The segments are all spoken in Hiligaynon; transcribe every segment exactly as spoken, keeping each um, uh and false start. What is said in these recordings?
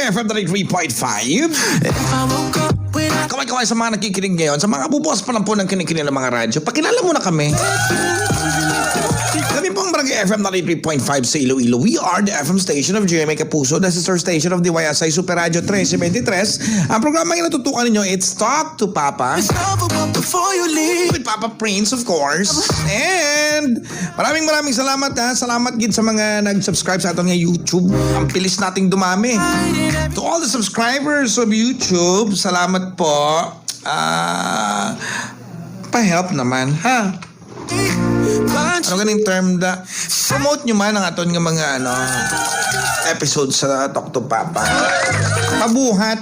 F M ninety-three point five. Kaway-kaway sa mga nakikinig ngayon, sa mga bubuas pa lang po ng kinikinilang mga radyo, pakilala mo na kami. Kami po ang Barangay F M ninety-three point five sa Iloilo. We are the F M station of G M A Kapuso, the sister station of D Y S I Super Radio trese twenty-three. Ang programa yung natutukan ninyo, it's Talk to Papa with Papa Prince, of course. And maraming, maraming salamat, ha. Salamat gid sa mga nag-subscribe sa aton nga YouTube. Ang bilis nating dumami. To all the subscribers of YouTube, salamat po. Ah, pa-help naman, ha? Ano ganing term da? Promote nyo man ang aton nga mga, ano, episode sa Talk to Papa. Mabuhat.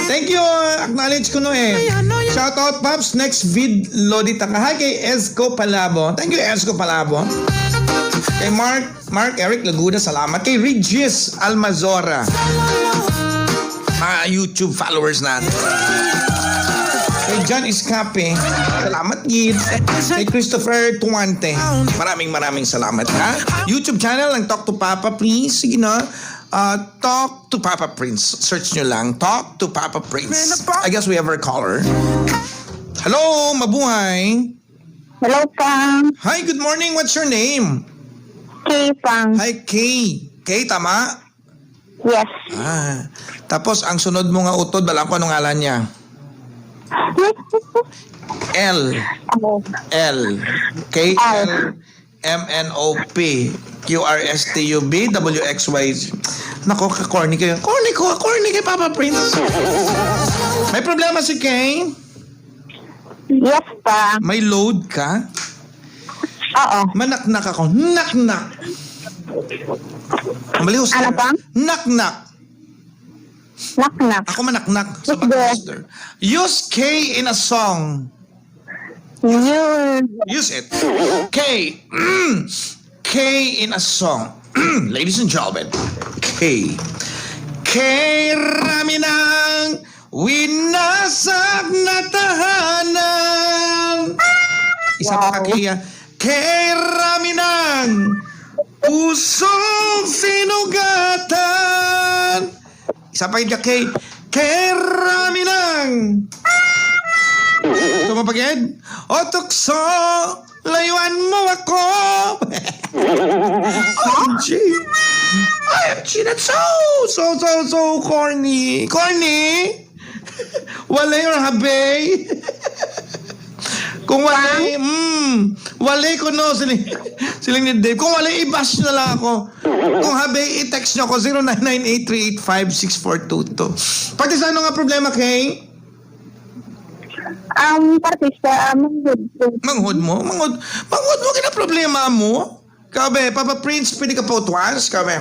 Thank you. Acknowledge ko, no, eh. Shout out, Paps. Next vid, Lodi Taka. Hi kay Esco Palabo. Thank you, Esco Palabo. Kay Mark, Mark Eric Laguda, salamat. Kay Regis Almazora. Mga YouTube followers natin. Kay John Escape, salamat gid. Kay Christopher Tuante, maraming, maraming salamat, ha. YouTube channel ng Talk to Papa, please. Sige na. Ah, Talk to Papa Prince. Search nyo lang. Talk to Papa Prince. I guess we have our caller. Hello, mabuhay. Hello, Pang. Hi, good morning. What's your name? Kay, Pang. Hi, Kay. Kay, tama? Yes. Ah. Tapos, ang sunod mo nga utod, wala ko anong ngalan niya. L. Ano? L. K L. L. M N O P, Q R S T U B, W X Y Z. Nako, ka-corny kayo. Corny ko, corny kay Papa Prince. May problema si Kay? Yes, pa. May load ka? Oo. Manaknak ako. Naknak. Ang mali, Ano, Oscar. pa? Naknak. Naknak. Ako manaknak sa Yes, pag-, sir. Use K in a song. Yun. Use it. K. Mm. K in a song. Ladies and gentlemen, K. Kay rami nang winasag na tahanan. Isa pa ka Wow. K, ah. Kay rami nang pusong sinugatan. Isa pa gid ka, Kay. Kay rami lang. Ito mo pa gid? O tukso, layuan mo ako. O M G. O M G, that's so, so, so, so corny. Corny? Walay or habay? Kung walay, mm, walay ko, no, siling, siling ni Dave. Kung walay, i-bash na lang ako. Kung habay, i-text nyo ako, zero nine nine eight three eight five six four two two. Pati sa ano nga problema, Kay? Ang parte sa manghod ko. Manghod mo? Manghod, manghod mo, kina problema mo? Kabe, Papa Prince, pwede ka pa utwas? Kabe.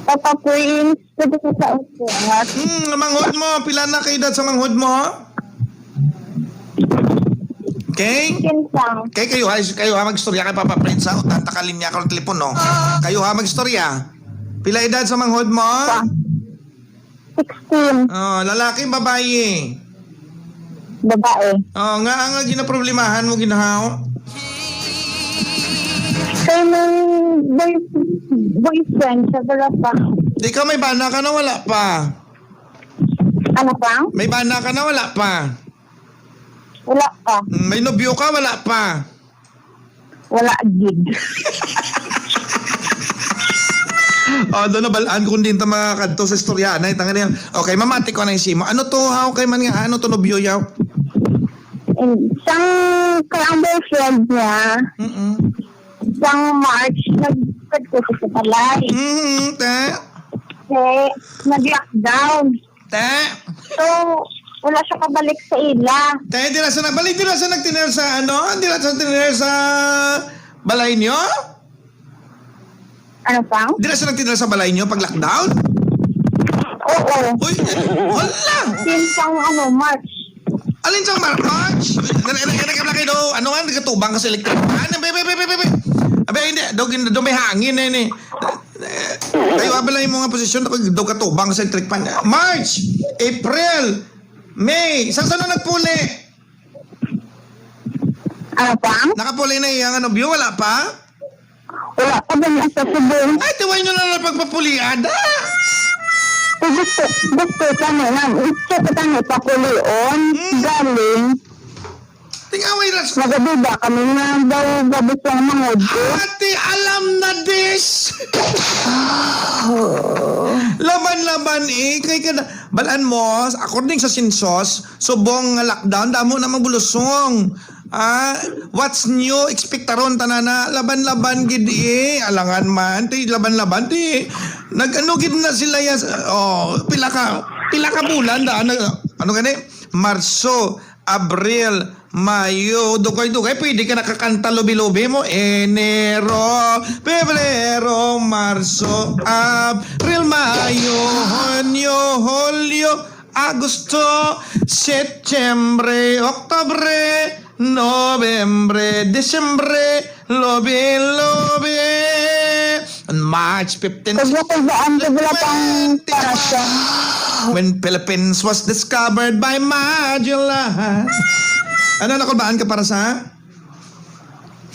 Papa Prince, pwede ka sa utwas? Hmm, manghod mo, pila na kay edad sa manghod mo? Okay? Kinsa? Kay kayo ha, kayo ha, mag-istorya kay Papa Prince ha, utang ta ka linya ka ng telepono. Kayo ha, mag-istorya. Pila edad sa manghod mo? Pa. Sixteen. Oh, lalaki, babayi? Babae. Oh, nga ang ginaproblemahan mo, ginhaw? Kay may boy-, boyfriend sa wala pa. Ikaw, may bana ka na, wala pa? Ano pa? May bana ka na, wala pa? Wala pa. Mm, may nobyo ka, wala pa? Wala gid. Oh, doon nabalaan ko din ta mga kadto sa istorya. Anay, tanga niya. Okay, mamati ko na yung simo. Ano to, how kay man nga, ano to, nobyo yaw? And sang kay ang boyfriend niya, Mm-mm. sang March, nagkadto sa balay. Mm-hmm, te. Kasi nag-lockdown. Te? So, wala siya kabalik sa ila. Te, di na siya nagbalik, di na siya nagtinir sa, ano? Di na siya nagtinir sa balay niyo? Ano pa? Di na siya nagtinir sa balay niyo pag lockdown? Oo. Uy, hala! Since ang, ano, March. Alin sa Mar-, March? Nag-, nag-, nag-, nag-, nag-, ano nga, nagkatubang ka sa electric fan? Be, be, be, be, be, be. Abe, hindi. Daw, daw may hangin na yun eh. Eh, tayo, abala yung mga posisyon, daw, daw katubang sa electric fan. March, April, May, sa sunod nagpuli? Ano pa? Nakapuli na iyang ano, view? Wala pa? Wala pa ba niya sa Cebu? Ay, tiway nyo na lang pagpapulian. Ah! So, gusto, gusto ka na, na, gusto ko ka na ipakulion, Mm. galing, Tingaway ra sa nagaduda kami nga daw gabusong manghod ko. Ate, alam na this! Laban-laban eh. Kay ka na, balaan mo, according sa census, subong nga lockdown, damo na mabulusong. Ah, what's new? Ekspektaron tanan na laban-laban gid eh. Alangan man, ti laban-laban ti. Nag-ano gid na sila ya. Oh, pila ka pila ka bulan da, ano, ano gani? Marso, Abril, Mayo, dugay-dugay pwede ka nakakanta lubi-lubi mo. Enero, Pebrero, Marso, Abril, Mayo, Hunyo, Hulyo, Agosto, Setyembre, Oktubre, Nobyembre, Disyembre, Lobi, Lobi. On March fifteen, Kag nakuldaan ko sila pang para sa when Philippines was discovered by Magellan. Ano, nakulbaan ka para sa?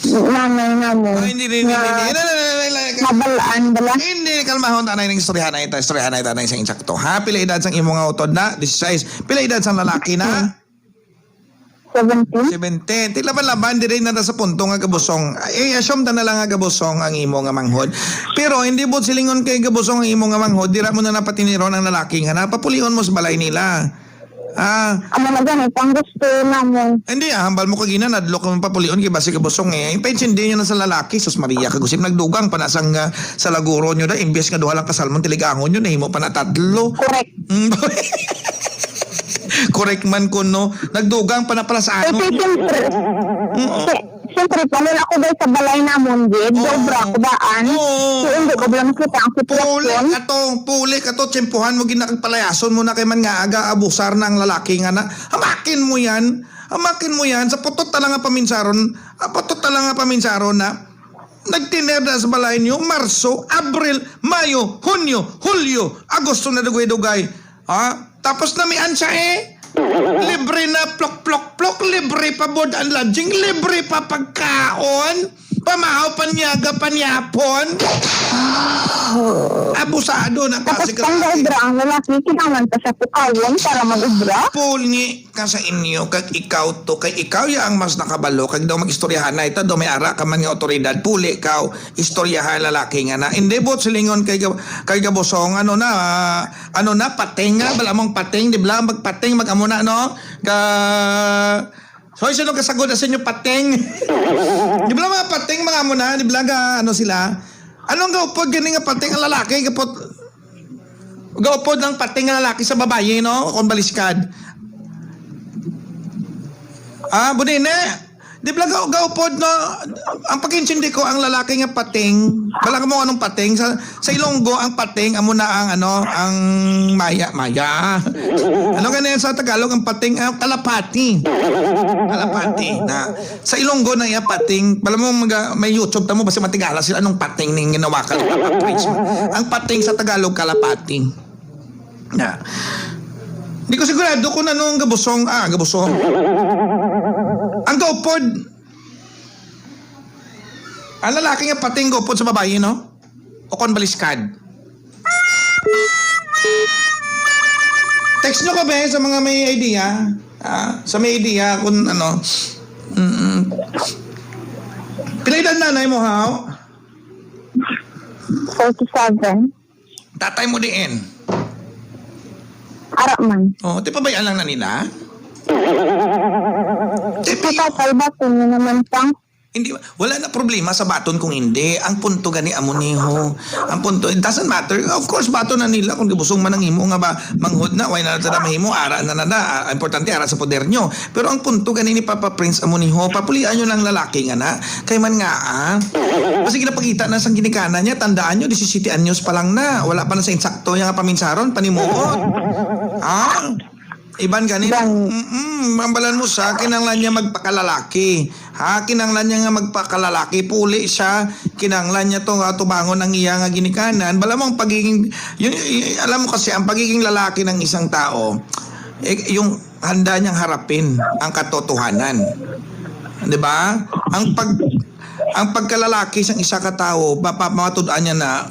Nanay namo. Ay, hindi, hindi, hindi, hindi. Nga Ano, ano, ano, ano, ano? Mabalaan bala. Hindi, kalmahon, tanay ng istoryahan na ito, istoryahan na ito, na isang insakto. Ha? Pila edad sang imo nga utod na? Dieciséis. Pila edad sang lalaki na? Seventeen. Seventeen. Ti laban-laban, diri na ta sa punto nga gabusong. Eh, assume ta na lang nga gabusong ang imo nga manghod. Pero hindi buot silingon kay gabusong ang imo nga manghod, dira mo na napatiniron ang lalaki nga napapulion mo sa balay nila. Ah. Amo na gani, pang gusto namo. Hindi, ah, hambal mo kagina, nadlok mo papulion, kay basi gabusong eh. Ipaintindi niyo na sa lalaki, sus Maria, kagusip, nagdugang pa na sang, ah, sa laguro niyo da, imbes nga duha lang ka salmon, tiligangon niyo, nahimo pa na tatlo. Correct. Mm. Correct man kuno. Nagdugang pa na pala sa ano. Kasi siyempre, si-, siyempre, panula ko guys sa balay namon, gid. Oo. Sobra ko daan. Oo. So, hindi ko lang nakita ang Puli sitwasyon. Ka to, puli ka to, tiyempuhan mo, ginakagpalayason mo na kay man nga aga, abusar na ang lalaki nga na. Hamakin mo yan. Hamakin mo yan. Sa putot na lang nga paminsaron, ah, putot na lang nga paminsaron na. Nagtiner na sa balay niyo, Marso, Abril, Mayo, Hunyo, Hulyo, Agosto na dugay-dugay. Ha? Tapos namian siya eh. Libre na plok, plok, plok, libre pa board and lodging, libre pa pagkaon, pamahaw, panyaga, panyapon. Abusado na Tapos kasi ka. Kung gaobra ang lalaki, kinahanglan pa siya pukawon para mag-obra. Puli ka sa inyo, kag ikaw to, kay ikaw ya ang mas nakabalo, kag daw mag-istoryahan na ita, daw may ara ka man nga otoridad, puli ka, istoryahan lalaki nga na. Hindi, buot silingon kay gab-, kay gabusong, ano na, ah, ano na, pating nga, bala mong pating, di bala, magpating, mag-amo na, no? Ka, hoy, sino kasagod sa inyo, pating? Di bala mga pating, mga amo na, di bala ga, ano sila? Anong gaupod gani nga pating ang lalaki, gapot, gaupod ang pating nga lalaki sa babayi, no? Kung baliskad. Ah, Bunine, di bala ga-, gaupod, no? Ang pag-intindi ko, ang lalaki nga pating, bala mo anong pating? Sa, sa Ilonggo, ang pating, amo na ang, ano, ang maya, maya. Ano gani sa Tagalog, ang pating, ah, kalapati. Kalapati, na. Sa Ilonggo na iya pating, bala mo, maga-, may YouTube ta mo, basta matigala sila, anong pating ning ginawa ka, kalapati. Ang pating sa Tagalog, kalapati. Na. Di ko sigurado kung ano ang gabusong, ah, gabusong. Ang gaupod, ang lalaki nga pating gaupod sa babayi, no? O kon baliskad. Text nyo kami sa mga may idea. Ah, sa may idea kung ano. Mm-mm. Pila edad nanay mo, haw? Forty-seven. Tatay mo diin? Ara man. Oh, ti pabayaan lang na nila? Ti Si tatay ba, kung naman pang Hindi, wala na problema sa baton kung hindi. Ang punto gani amo ni ho. Ang punto, it doesn't matter. Of course, baton na nila kung gibusong man ang imo nga ba, manghod na, why na nila mahimo, ara na na na. Ah, importante, ara sa poder nyo. Pero ang punto gani ni Papa Prince amo ni ho, papulian nyo lang lalaki nga na. Kay man nga, ah, kasi ginapakita na sang ginikanan niya, tandaan nyo, disisiyete anyos pa lang na. Wala pa na sa insakto niya nga paminsaron, panimuon. Ah? Iban gani, Bang- mm, ang balan mo sa, kinahanglan niya magpakalalaki. Ha? Kinahanglan niya nga magpakalalaki. Puli siya, kinahanglan niya to nga tubangon ang iya nga ginikanan. Bala mo ang pagiging, yun, y-, y-, alam mo kasi, ang pagiging lalaki ng isang tao, eh, yung handa niyang harapin ang katotohanan. Di ba? Ang pag-, ang pagkalalaki sang isa ka tawo, mapa-, matudan niya na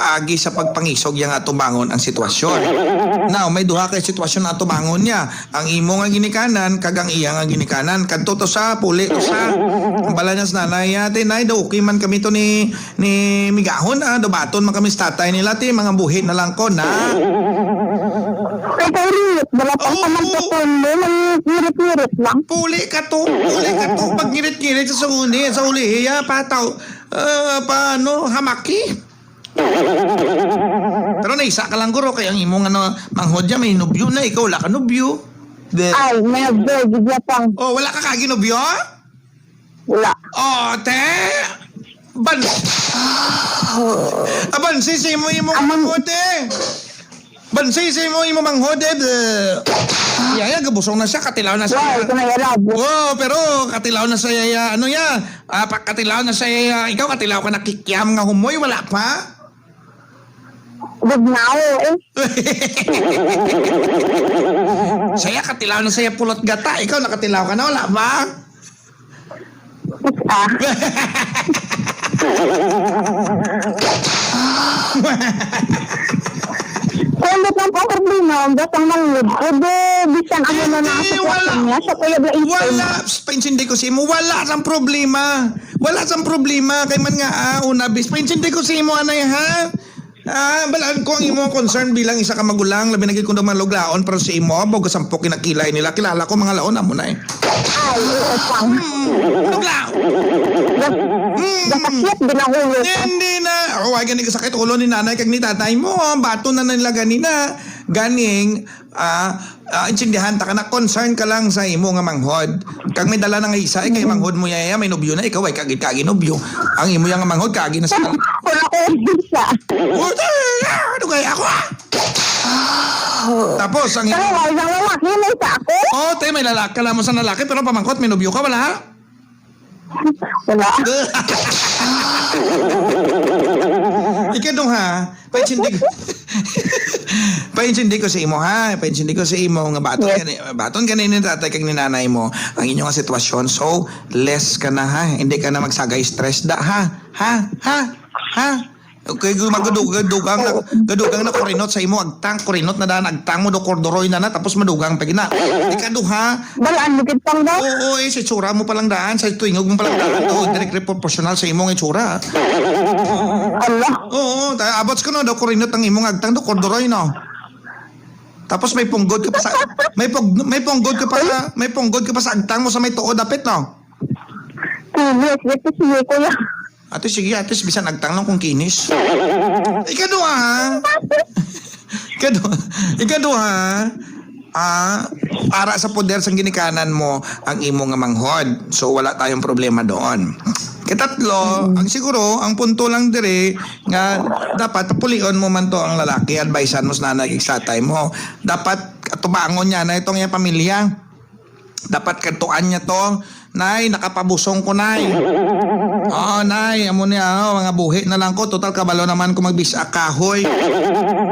agi sa pagpangisog niya nga atubangon ang sitwasyon. Now, may duha ka sitwasyon na atubangon niya. Ang imo nga ginikanan kag ang iya nga ginikanan. Kadto to sa, puli to sa. Ang bala niya sa nanay, "Ate, nay, daw okay man kami to ni, ni Migahon, ah. Daw baton man kami sa tatay nila, ti, mga buhi na lang ko na." Kay kairit, wala pang Oo. Pamagkatun mo, mangirit-ngirit lang. Puli ka to, puli ka to, pag ngirit-ngirit sa sunguni, sa ulihi, ah, pataw, ah, pa, ano, hamaki. Pero naisa ka lang, guro, kay ang imong, ano, manghod dyan, may nobyo na, ikaw wala ka nobyo. Be- Ay, may nobyo, gid niya pang. Oh, wala ka kagi nobyo? Wala. Oh, te! Ban-, ah, bansi sa imo, imo Amang- manghod, eh. Bansi sa imo, imo manghod, eh. Bleh. Yaya, gabusong na siya, katilaw na siya. Wow, ito na yala. Wow, pero katilaw na siya, yaya. Ano ya? Ah, pa-, katilaw na siya, yaya. Ikaw, katilaw ka na kikiam nga humoy, wala pa? Bugnaw, eh. Siya, katilaw na siya, pulot gata. Ikaw, nakatilaw ka na, wala pa? Ah. Kung ano ang problema, ang batang manglod. Pwede, bisan ano na na ang Hindi, sitwasyon wala. Niya, siya kaya ba ito? Wala, paintindi ko sa imo, wala sang problema. Wala sang problema, kay man nga, ah, una, bis, paintindi ko sa imo, anay, ha? Ah, balaan ko ang imo concern bilang isa ka magulang, labi na gid kung daw mga luglaon, pero sa imo, bago sampok kinakilay nila. Kilala ko, mga laon, amo na eh. Ay, oo, pang. Hmm, luglaon. Gas-, Hmm. Gasakit, ginahulo. Hindi na. Oh, ay, gani kasakit ulo ni nanay kag ni tatay mo. Bato na nila ganina. Ganing, ah, ah, intindihan ta ka na, concern ka lang sa imo nga manghod. Kag may dala na nga isa, eh, kay manghod mo yaya, may nobyo na, ikaw ay kagi-kagi nobyo. Ang imo yang manghod, kagi na sa Wala ko isa. Oh, ano kaya ako, ah? Tapos, ang Pero imo wala, wala, may isa ako. Oh, te, may lalaki ka lang mo sa lalaki, pero pamangkot, may nobyo ka, wala? Wala. Ikaduha, paintindi ko. Paintindi ko sa imo, ha? Paintindi ko sa imo nga baton Yes. Gani, baton gani ni tatay kag ni nanay mo ang inyo nga sitwasyon. So, less ka na, ha? Hindi ka na magsagay stress da, ha? Ha? Ha? Ha? Okay, gu-, magadugang, dugang na, gadugang na kurinot sa imo, agtang, kurinot na daan, agtang mo, do korduroy na na, tapos madugang pa gina. Ikaduha. Balaan mo kitang ba? Oo, eh, sa itsura mo palang daan, sa tuingog mo palang daan, do, direct proportional sa imong itsura. Ala. Oo, ta-, abot ko no, do kurinot ang imong agtang, do korduroy, no? Tapos may punggod ka pa sa, may pug-, may punggod ka pa sa, may punggod ka pa sa agtang mo sa may tuod, dapit, no? Yes, yes, yes, kuya. Ate, sige, ate, bisan agtang lang kung kinis. Ikaduha, ha? Ikaduha, ikaduha, ah, para sa poder sang ginikanan mo ang imo nga manghod. So, wala tayong problema doon. Katatlo, Mm. ang siguro, ang punto lang dire nga dapat papulion mo man to ang lalaki, advisean mo sa nanay kag sa tatay mo. Dapat atubangon niya na itong iyang pamilya. Dapat kadtuan niya to, "Nay, nakapabusong ko, Nay." "Oo, Nay, amo ni, ah, mga buhi na lang ko. Total, kabalo naman ko magbis-a kahoy."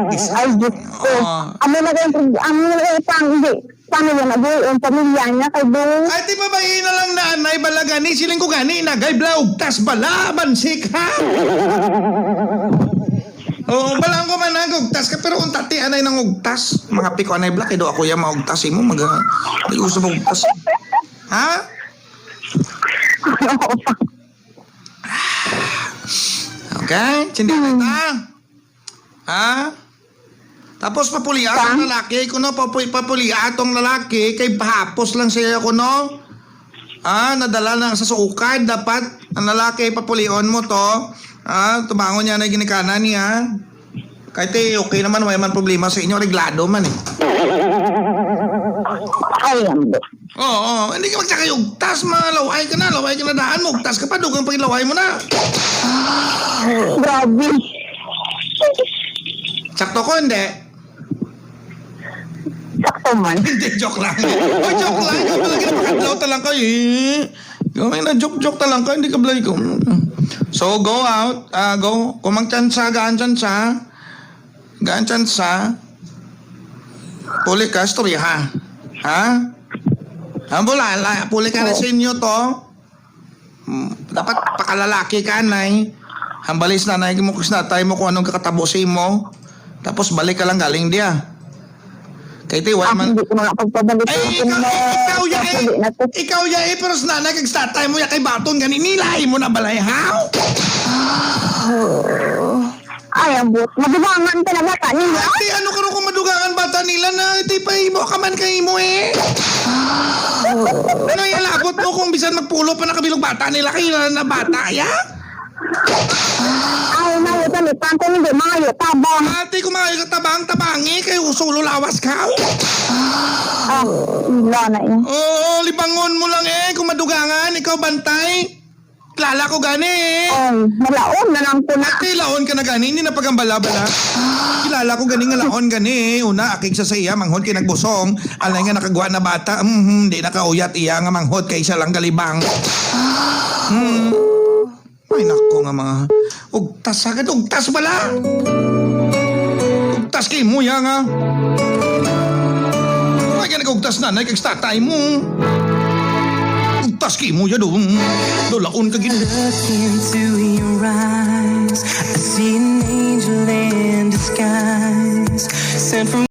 Bis-a. Ay, Diyos ko. Oo. Amo na kay, amo na kay pang, hindi. Paano yan? Abo, ang pamilya niya kay Bong. Ay, di ba ba, ina lang na, Nay, bala gani? Siling ko gani, nagay bla, ugtas bala, bansik, ha? Oo, balaan ko man nagugtas ka, pero unta ti anay nang ugtas. Mga piko anay bla, kay do ako ya maugtas imo, mag-, ah, di ko gusto maugtas. Ha? Okay, sindi kita. Ha? Tapos papulia Sa? Ang lalaki, kuno papu-, papulia atong lalaki, kay pahapos lang siya, kuno. Ah, nadala na sa sukad. Dapat ang lalaki, papulion mo to. Ah, tubangon niya na ginikanan niya. Kahit eh, okay naman, may man problema sa inyo, reglado man eh. Ay, ang Oo, hindi ka magsakay ugtas, malaway ka na, laway ka na daan mo, ugtas ka pa, dugang pag laway mo na. Grabe. Sakto ko, hindi? Sakto man. Hindi, joke lang. Oh, joke lang. Ikaw talaga, napakadlaw ta lang kayo, eh. Ikaw, may na, joke, joke ta lang ka, hindi ka blay ko. So, go out. Ah, go. Kung magtsansa, gaan tsansa. Gaan tsansa. Puli ka, istorya, ha? Ha? Ang bulala, puli ka na Oo. Sa inyo to. Mm, dapat pakalalaki ka, nay. Hambali sa nanay mo, sa tatay mo kung anong kakatabo sa imo. Tapos balik ka lang galing diya. Kay ti, wala Ah, man. Hindi ko na pagpabalik. Ay, ikaw, ikaw ya, ay, ikaw ya, eh, pero sa nanay kag sa tatay mo ya kay baton gani nila imo na balay, haw? Ay, ambot. Madugangan ka na ba kanila? Ate, ano ka ron kung madugangan bata nila na? Iti pa imo ka man kay imo eh. Ano yung labot mo kung bisan magpulo pa nakabilog bata nila kayo na, na bata ya? Ay, mayo sa lipang kung hindi mayo tabang. Ate, kung mayo sa tabang, tabangi kayo sulo lawas ka. Ah, wala na yun. Oo, libangon mo lang eh kung madugangan, ikaw bantay. Kilala ko gani eh. Ay, malaon na lang ko na. Ate, laon ka na gani, hindi na pagambala-bala. Kilala ko gani nga laon gani eh. Una, akig sa sa iya, manghod kay nagbusong. Alay nga nakagwa na bata, mhm, di nakauyat iya nga manghod kay isa lang galibang. Hmm. Ay, nako nga mga ugtas agad, ugtas bala. Ugtas kay mo ya nga. Ay, ka nag-ugtas nanay kag tatay mo. Ugtas kay mo ya dong. Dulaon ka gid. Look into your eyes. I see an angel in disguise. Sent from